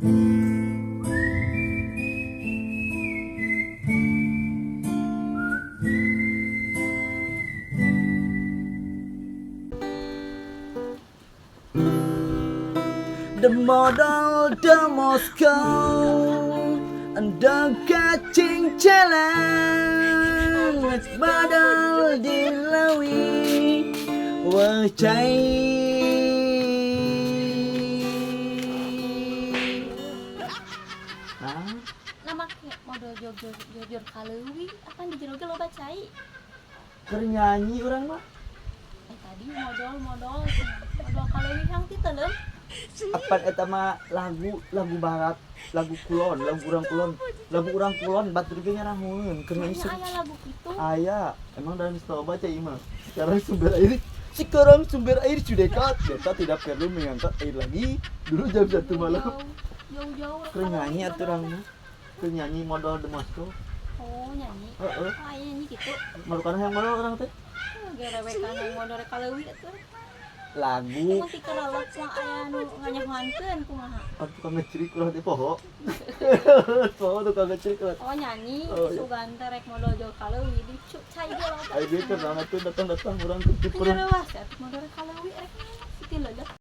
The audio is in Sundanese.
The model, the Moscow, and the catching challenge, model di lawi, wacai. Nah, Nama model jor jor kaleuwi apan di jero ge loba cai. Keur nyanyi urang mah. Eh, tadi modal modal modal kaleuwi hang ti teuleum. Apan eta mah lagu lagu barat, lagu kulon, lagu urang kulon, lagu urang kulon batur ge nyarahoeun keur nyanyi. Nya aya lagu kitu? Aya, emang dalam loba cai mah. Sekarang sumber air, sekarang sumber air sudah dekat. Beta tidak perlu mengangkat air lagi. Dulu jam 1 malam. Jauh-jauh. Keur nyanyi atuh urang mah. Keur nyanyi modal the Moscow. Oh, nyanyi. Heeh. Oh, aya nyanyi kitu. Marukan yang modal urang teh. Gerewekan yang modal kaleuwi atuh. Lagu. Emang ti kerelep mah aya nu nganyahoankeun kumaha? Kan tukang ngecerik urang teh poho. Poho tukang ngecerik urang. Oh, nyanyi. Oh, iya. Sugan teh rek modal jauh kaleuwi di cai ge loba. Ayo ge keur atuh datang-datang urang ke Nyereuwas atuh modal kaleuwi rek si ti leuleuk.